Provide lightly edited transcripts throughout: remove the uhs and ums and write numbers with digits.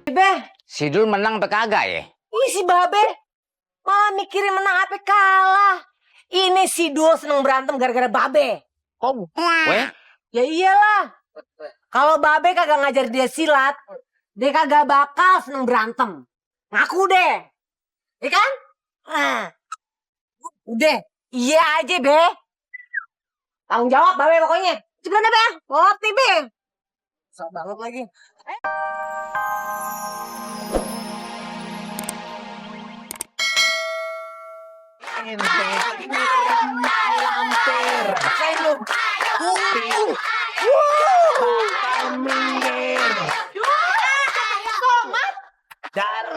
Be, Sidul menang apa kagak ya? si Babe malah mikirin menang apa kalah. Ini si Dul seneng berantem gara-gara Babe. Kok? Weh? Ya iyalah. Kalau Babe kagak ngajar dia silat, dia kagak bakal seneng berantem. Ngaku deh. Ya kan? Nah. Udah, iya aja, Be. Tanggung jawab, Babe pokoknya. Cepetan deh, Be. Ngerti, Be. Susah banget lagi.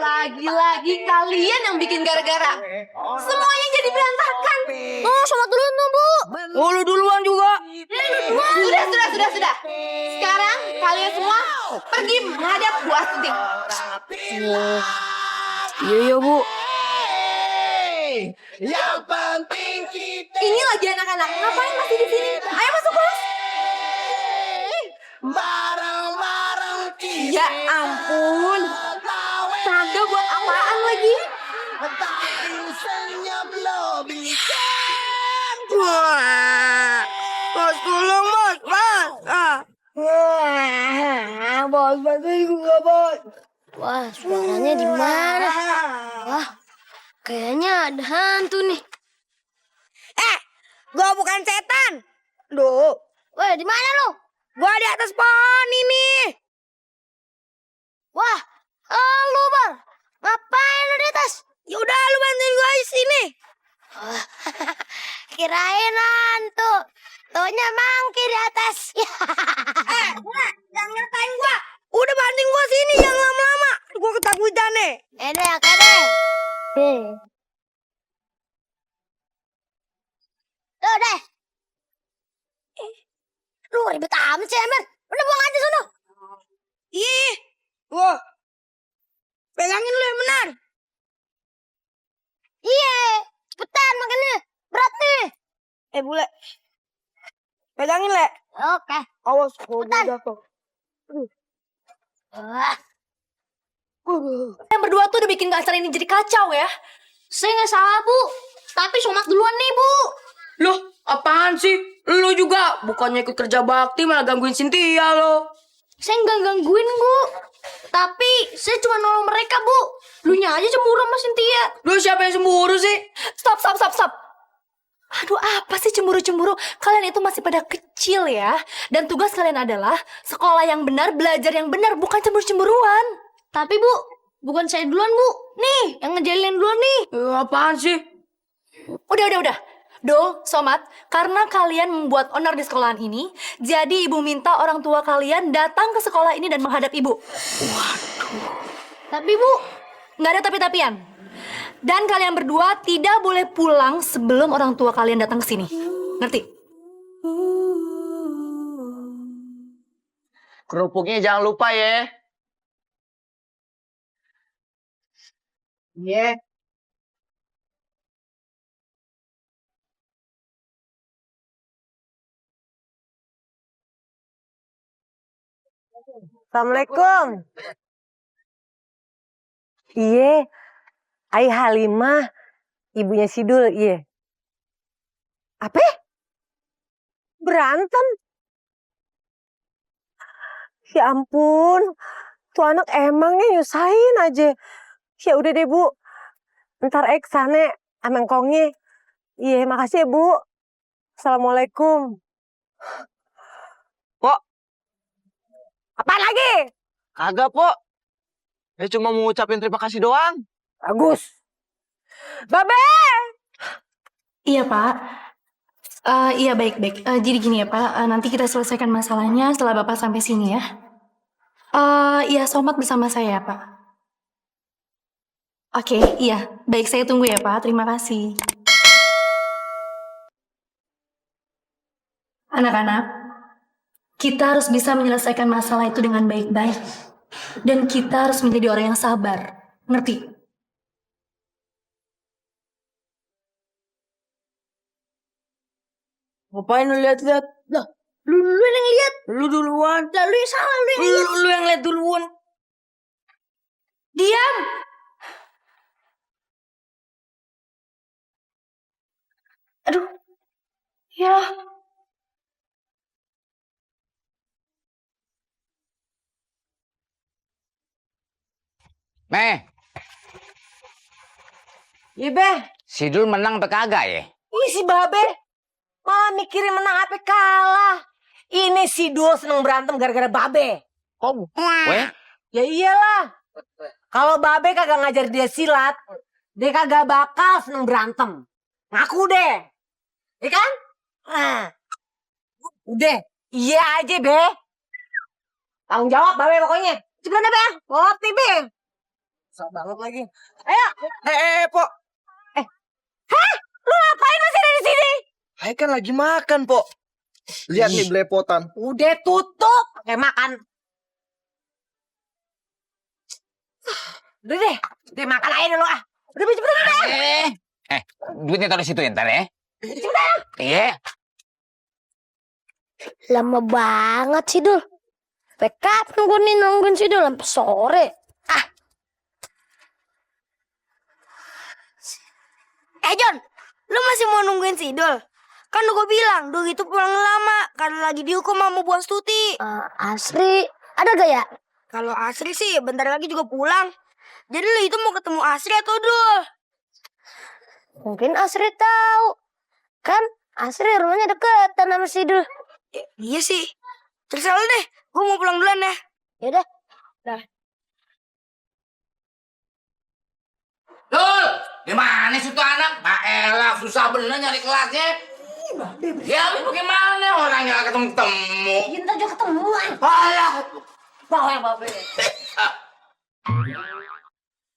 Lagi-lagi kalian yang bikin gara-gara. Semuanya jadi berantakan. Oh, Somat duluan dong, Bu. Oh, lu duluan juga. Sudah. Sekarang kalian semua pergi menghadap Bu Astuti. Iya, Bu. Yang penting kita Ini lagi anak-anak. Ngapain masih di sini? Ayo masuk kelas. bareng-bareng kita Ya ampun. Seragam buat apaan lagi? senyum lebih Mas, tolong, Mas. Bos, bantuin gua, Bos. Wah, suaranya di mana? Wah, kayaknya ada hantu nih. Gua bukan setan. Duh, Wah, di mana lu? gua di atas pohon ini. Wah, lu Bar. Ngapain lu di atas? Ya udah, lu bantuin gua di sini. Kirain hantu. Taunya mangki di atas. Jangan ngertain gua. Udah bantuin gua sini, jangan lama-lama. Gua ketakutan nih. Enak, enak. Tuh deh. Lu ribet amat sih, Ember. Udah buang aja sono. Ih, wah. Pegangin lu yang benar. Iya, cepetan makannya. Berat nih. Bule. Pegangin, Le. Oke. Awas, gua Cepetan. jatuh. Wah, Yang berdua tuh udah bikin acara ini jadi kacau ya. saya nggak salah, Bu. Tapi Somat duluan nih, Bu. Loh, apaan sih? Lu juga bukannya ikut kerja bakti malah gangguin Cynthia lo. Saya nggak gangguin, Bu. Tapi saya cuma nolong mereka, Bu. Lu nya aja cemburu sama Cynthia. Lu siapa yang cemburu sih? Stop. Aduh, apa sih cemburu-cemburu? Kalian itu masih pada kecil ya. Dan tugas kalian adalah sekolah yang benar, belajar yang benar, bukan cemburu-cemburuan. Tapi, Bu, bukan saya duluan, Bu. Nih, yang ngejalin duluan nih. Apaan sih? Udah. Dol, Somat, karena kalian membuat onar di sekolahan ini, jadi ibu minta orang tua kalian datang ke sekolah ini dan menghadap ibu. Tapi, Bu, Nggak ada tapi-tapian. Dan kalian berdua tidak boleh pulang sebelum orang tua kalian datang ke sini. Ngerti? Kerupuknya jangan lupa ya. Iya. Assalamualaikum. Iya, Ai Halimah, ibunya Sidul, iya. Apa? Berantem? Ya ampun, tuh anak emangnya nyusahin aja. Ya udah deh, Bu. Ntar sana sama engkongnya. Iya, makasih ya, Bu. Assalamualaikum. Pok, Apa lagi? kagak, Pok. Cuma mau ngucapin terima kasih doang. Bagus. Babe! Iya, Pak. Iya, baik. Jadi gini ya, Pak. Nanti kita selesaikan masalahnya setelah Bapak sampai sini ya. Iya, Somat bersama saya, Pak. Oke, iya. Baik, saya tunggu ya, Pak. Terima kasih. Anak-anak, kita harus bisa menyelesaikan masalah itu dengan baik-baik. Dan kita harus menjadi orang yang sabar. Ngerti? Ngapain lu lihat-lihat? Lah, lu yang lihat. lu duluan. Lah, lu yang salah, lu yang lihat. Lu yang lihat duluan. Diam. Aduh, ya. Meh, Iya be. Sidul menang apa kagak ya? Ih si Babe. Malah mikirin menang apa kalah. Ini si Dul seneng berantem gara-gara Babe. Kok weh? Ya iyalah. Kalau Babe kagak ngajar dia silat, dia kagak bakal seneng berantem. Ngaku deh. Iya kan? Udah. Iya aja be. Tanggung jawab Babe pokoknya. Cepetan deh be. Ngerti be. Susah banget lagi. Ayo. Pok. Lu ngapain masih ada di sini? Hai kan lagi makan, Pok. Lihat nih belepotan. Udah tutup. Kayak makan. Udah deh. Udah makan aja dulu ah. Udah be cepetan deh. Duitnya taruh situ ya ntar ya. Cepetan. Iya. Lama banget sih Dul. Pekat nungguin si Dul sampai sore. John, lu masih mau nungguin si Dul? Kan udah gue bilang, Dul itu pulang lama karena lagi dihukum sama Bu Astuti. Asri, ada gak ya? Kalau Asri sih bentar lagi juga pulang. Jadi lu itu mau ketemu Asri atau Dul? Mungkin Asri tahu. Kan Asri rumahnya deketan sama si Dul. Iya sih. Terserah lu deh, gue mau pulang duluan ya. Yaudah. Dah. Dul, gimana sih tuh anak? Pak Elah, susah bener nyari kelasnya. Ya, bagaimana orangnya gak ketemu-ketemu? Ya ntar juga ketemuan. Alah. Bawa yang Babe.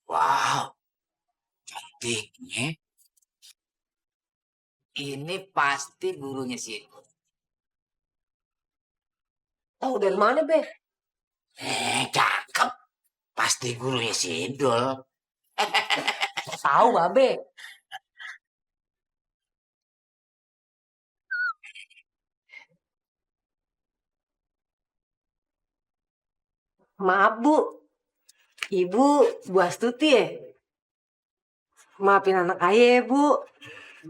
Wow, cantiknya. Ini pasti gurunya si Idul. Tahu dari mana be? Cakep. Pasti gurunya si Idul. Tahu Babe. Maaf Bu. Ibu Bu Astuti ya? Maafin anak ayah ya Bu.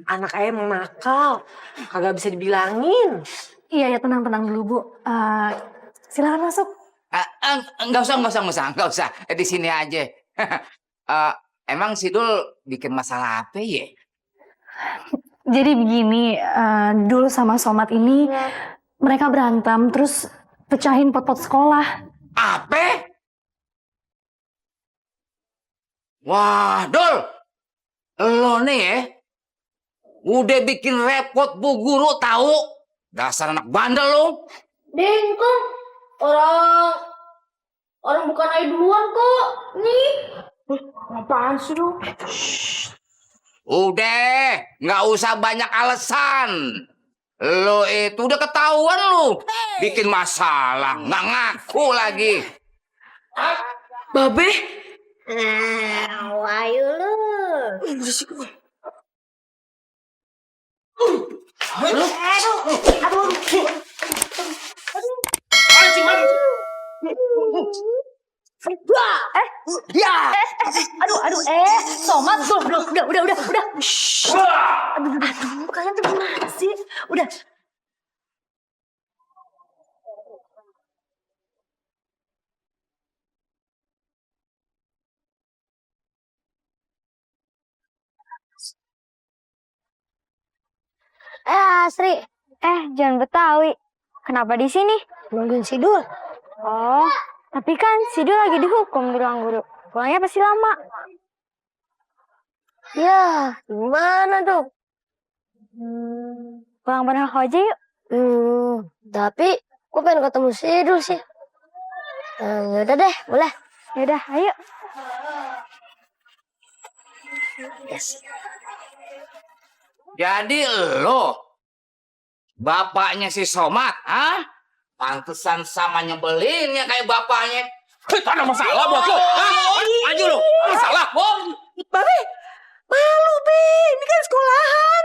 Anak ayah emang nakal. Kagak bisa dibilangin. Iya ya, tenang dulu Bu. Silakan masuk. Enggak usah. Di sini aja. Emang Sidul bikin masalah apa ya? Jadi begini, Dul sama Somat ini mereka berantem terus pecahin pot-pot sekolah. Apa? Wah, Dul. Lo nih ya. Udah bikin repot Bu Guru tahu. Dasar anak bandel lo. Deng, kok orang bukan ayah duluan kok. Nih. Apaan sih lu? Udah, nggak usah banyak alasan. Lo itu udah ketahuan lo. Bikin masalah, nggak ngaku lagi. Babe? Ayo lu. Somat, udah. Aduh, kalian tuh gimana sih? Udah. Asri. Jangan Betawi. Kenapa di sini? Nungguin Sidul. Oh, tapi kan Sidul lagi dihukum di ruang guru. Pulangnya pasti lama. Ya, gimana tuh? Pulang bareng aku aja yuk. Tapi gue pengen ketemu Sidul sih. Yaudah deh, boleh. Yaudah, ayo. Yes. Jadi lo, bapaknya si Somat, ah? Pantesan sama nyebelinnya kayak bapaknya. Ada masalah buat lo? Maju lo, masalah, Bom. Babe, malu be. Ini kan sekolahan.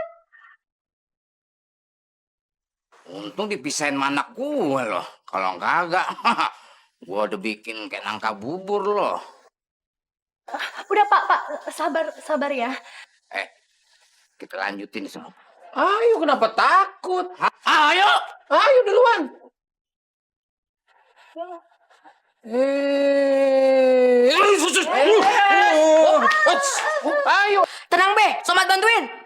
Untung dipisahin sama anak gue loh. Kalau kagak, gue udah bikin kayak nangka bubur loh. Udah Pak, sabar ya. Kita lanjutin semua. Ayo, kenapa takut? Ayo. Ayo duluan. Ayo. Tenang Be, Somat bantuin.